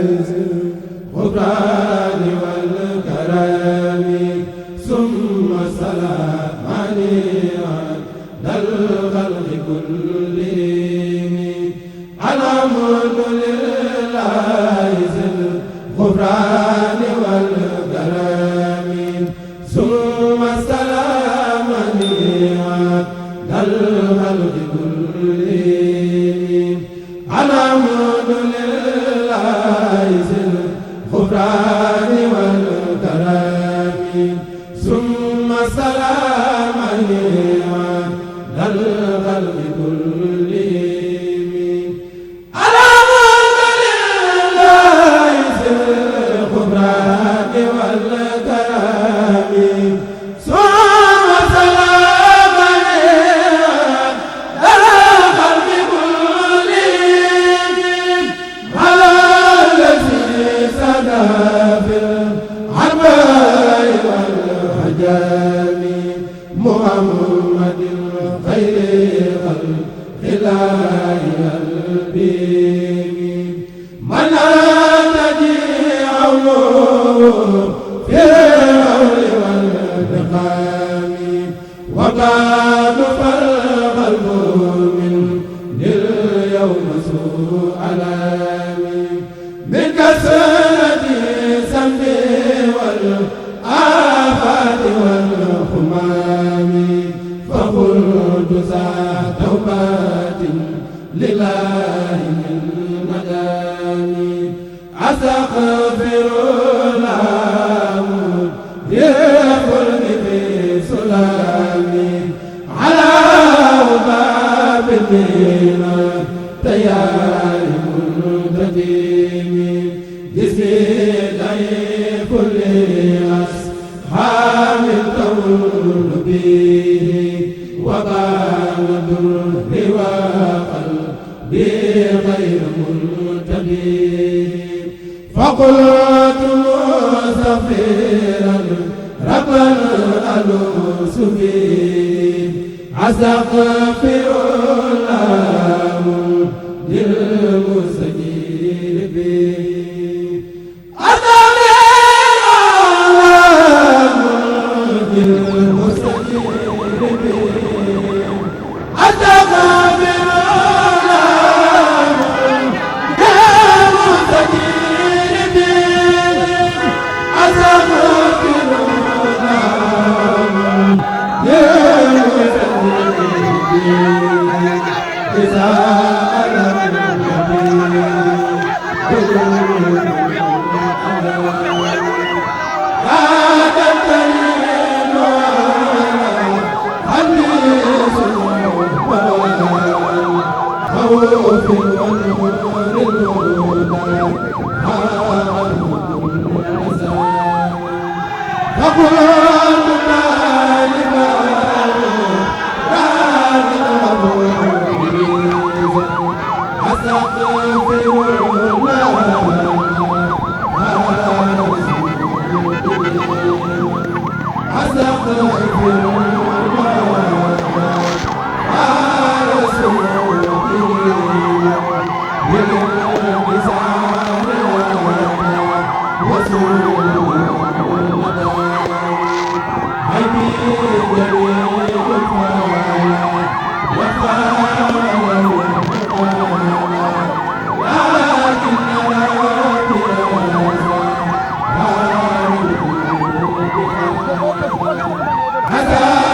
الغفران والكرم ثم السلام على الخلق كلهم الحمد لله ذي الغفران والكرم ثم السلام على الخلق كلهم الحمد لله ذي الغفران والكرم ثم السلام على الخلق كلهم الحمد لله ذي الغفران والكرم ثم السلام على الخلق كلهم على الذي سدى في العرباء والحجام محمد خير خلق الله البيم من تجيء في الأول والنقام وقد فالقلب من اليوم سوء ألام من كسرة الذنب والآفات والخمام فقلت ذا توبة لله من مدامي أستغفر الله يقول في سلامي على باب المينا تيار منتدم جسمي ضعيف كل أصحاب القول به وبان الدر وقلبي غير منتبه فقلت مستغفرا ربنا ألوس به أستغفر الله للمستجير به هذا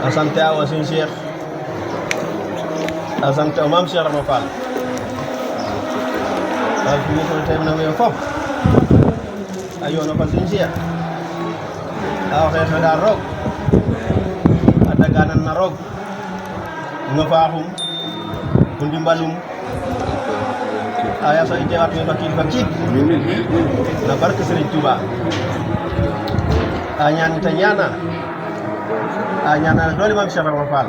asante awa sin Cheikh asante o Mame Cheikh Rama Fall al fi ko tem na me fop ayo no fa sin Cheikh aw xeex da roog a daganan na roog no faaxum ko ndimbalum aya so ite wat me bakit na barke Serigne Touba a ñaan ta ñaana a ñaanal doole Mame Cheikh Rama Fall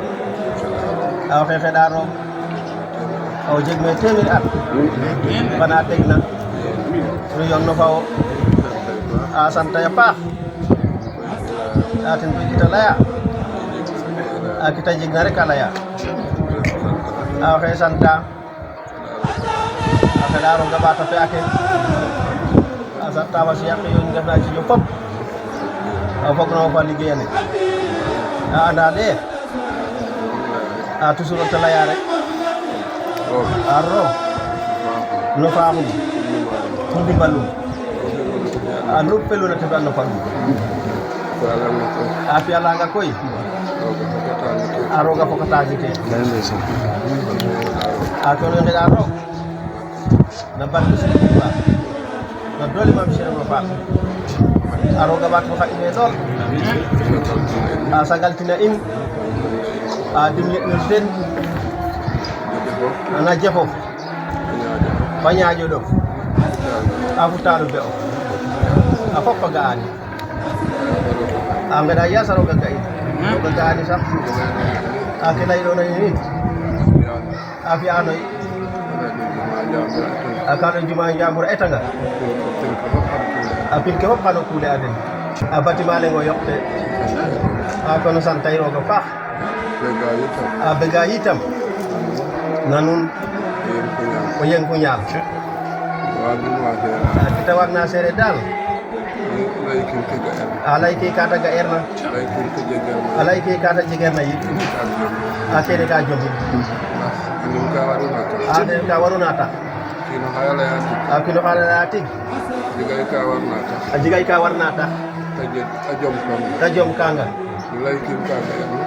aw xeexe da roog aw jeg me téeméeri at bana teg na nu yoon no fawo a santa ya paax a ten koy kita laya a kita jeg na rek a laya aw xe santa a xeɗa rooga ɓaata fe ake a sarta fa siya ke yoon ndefna ciƴo fop a fog na wo fa liggéeyane a anda de a toujours ta laya rek a roog no faaxum fo ndimbalum a lu peluna te fi'an no falum a fi'alanga koy a rooga fokata jike a kono i ngeɗa roog na barke Serigne Touba na doole Mame Cheikh Rama Fall a rooga ɓaat fo xa ine lool a sagaltina in a dimle in ten na jefof Banyajo ɗo a futtaɗo be o a foppa ga'ani a mbeɗa yasaroga gayi oga ga'ani sam a ke layɗo nayi ni a fiyanoy a kaɗo juma jambour etanga a pilke fop xano kuule a den a bâtiment leng o yoqte a kono santay roga paax a bega yitam na nuun o yeng fu ñaam kita wagna seere dal a lay ke kata ga'eerna a lay ke kata jegeerna yit a kene ka jombin a den ka waruna tax a kino xa laya tig a jegay ka warna tax ta jom kanga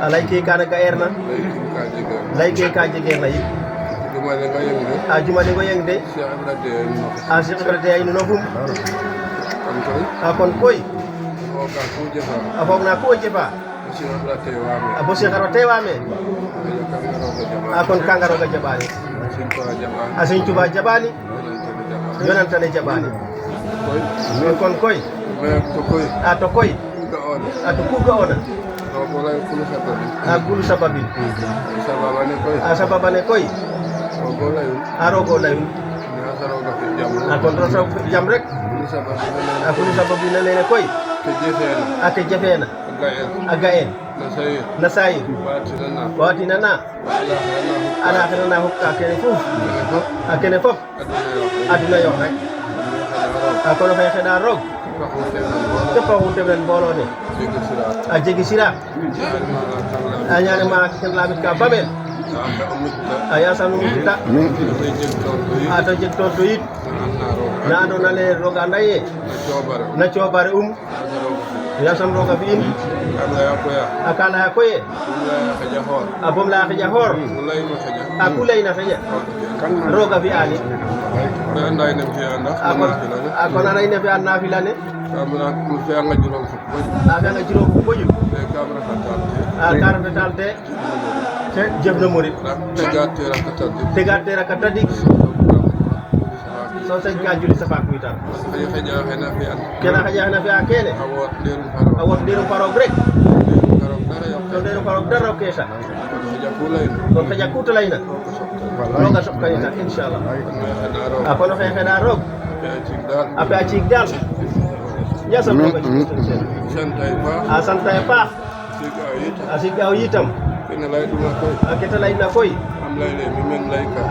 a lay ke kana ga'eerna lay ke ka jegeerna yit a jumale ngo yeng de a Cheikh Ibra de ay no fum a kon koy a foog na ko jefa a bo Cheikh Ibra tewame a kon kanga roga jaɓani a Serigne Touba jaɓani yonantane jaɓani kon koy a to koy a to ku ga'ona a gulu sababin a sababane koy a rogo layun a kon roto jam rek a kulu sababina nene koy a ke jefeena a ga'en na sayir watina na alaxira na fop ka kene fuf a kene fop aduna yox rek a kono xey xeɗa roog képp oxu ndefna mbooloo ne a jegi sira a ñaane ma ken lamit ka bamel a yasam nu mucta a to jeg toon to yit na andoona yee roog anda ye na coobare yasam roog a fi'in a ka laya koye a bom laya xeƴa xoor a ku layna xeƴa roog a fi'ani a kon anda in a fi'an na filane a fi'anga juroom fuk moƴu a ka rafetal te jëf na murit tegaat te raka tadik so sëñ ka juli safa kuitan kena xaja xena fi'a kene a wot ndeerum parog rek to ndeerum parog dara kesa kon xaja kuta layna roga soɓ kanita inchallah a kono xe xeɗa roog a pe a ciig dal yasam roga jikutin sen a santay paax a sig'a o yitam a keta layna koy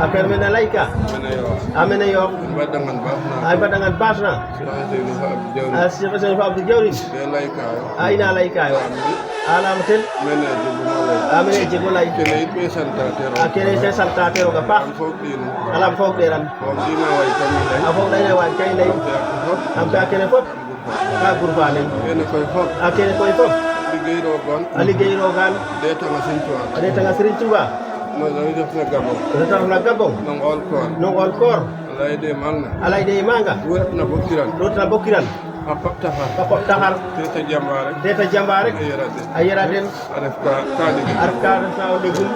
a ker mene layka a mene yo a badangan basna a Cheikh Sene fa Abdou Diawrin a ina layka yo a lam ten a mene jego lay a kene te saltate roga paax alam foog ɗeran a foog layna waaj kay lay am ka kene fop ka gurfa leŋ a kene koy fop a liggéey rogan a ɗetanga Serigne Touba retaf na Gabon no ngool koor a lay de manga rotna bo kiran a pop taxar teta jamba rek a yera den a ref ka refna o ɗegum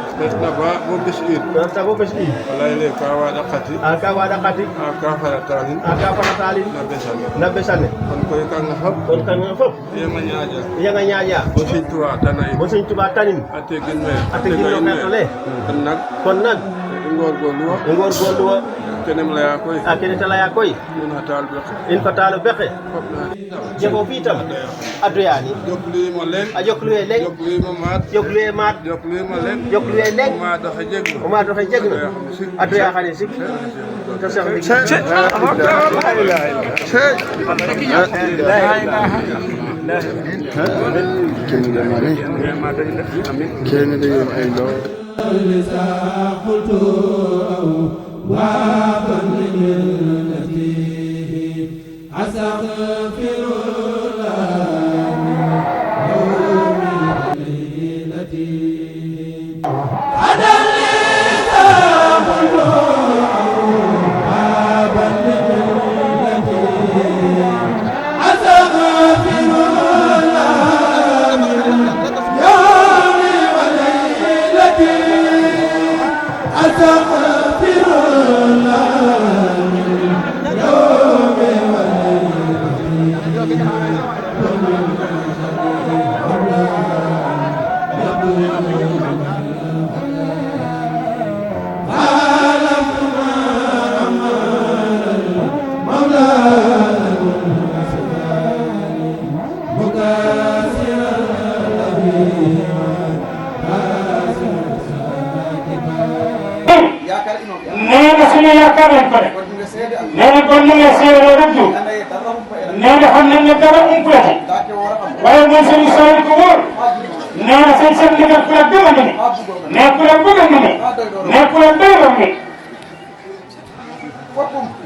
retna bo bes in a ka waɗa qati a ka faratalin na besane kon kanga fop yanga ñaaƴa bo Serigne Touba tanin a tegin no xeeto le kon nak i ngorgorluwo a kene ta laya koy in fatalo bexe jego fiitam a doyani a jokluwe leŋ jokluwe maat jokluwe leŋ o maad oxe jegna a doya xane sik to Cheikh kene de yon ay lo أستغفر الله mu ngi seere rek ñu nee na xam nañ ne dara umpulati waaye mooy seen histoire ko wóor nee na seen seen ndigal ku la gëm a ngi ni nee ku la bëgg a ngi ni nee ku la doyloo ngi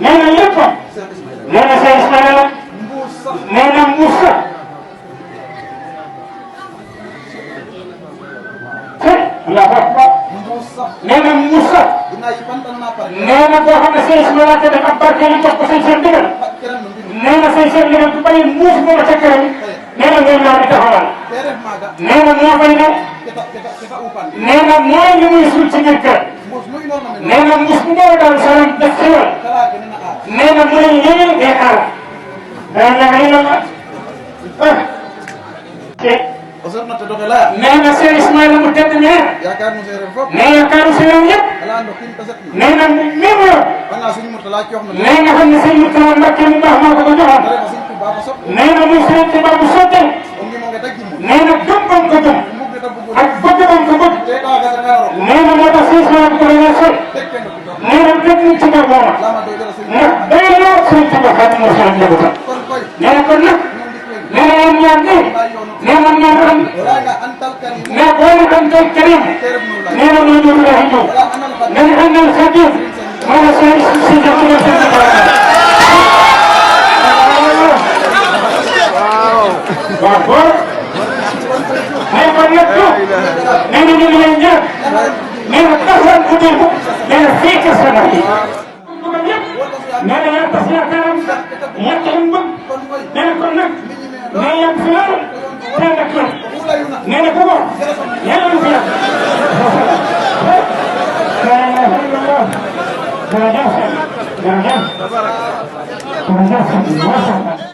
nee na léppam nee na seen Ismaïla la nee na Moussa Allahu akbar nee na Moussa nee na boo xam ne seen Ismaïla te def ab barke li jox ko seen seen ndigal nee na seen seen ndigal bu bàyyi muus moo ca këram nee na loolu laa di taxawal nee na moo fay ne nee na mooy li muy suul ci biir kër nee na muus bu boobu daal salaam def xewal nee na mooy yéen ngay xaar nee na seen Ismaïla mu tedd ñaar nee yaakaaru séeréer yëpp nee na mi mu yor nee nga xam ne sëñ Mourtala Mbacke mu baax moo ko ko joxoon nee na muy sëñ Tuba bu sottee nee na gëm bam ko gëm ak bëgg bam ko bëgg nee na moo tax sëñ Ismaïla bu ko doon sol nee na teg nañ ci mbir mooma ndax day loo sëñ Tuba xam moo sol njabootam nee na kon nag nee na yéen ñaar ñii nee na ñoo xam nee boo ñu xam tey Karim nee na ñoo ñëw laa ñëw nee na àndal Xadim moo la seen si jëm ci seen waaw bon nee kon nag nee na ñu ngi lay ñaan nee na taxawal bu dee nee na fii kër sa ndax yi nee na yaa tas yaakaaram yàq li mu bëgg nee na kon nag nee yàgg fi loolu teel ak yow nee na ko bon yàlla na fi yàgg jërëjëf jërëjëf jërëjëf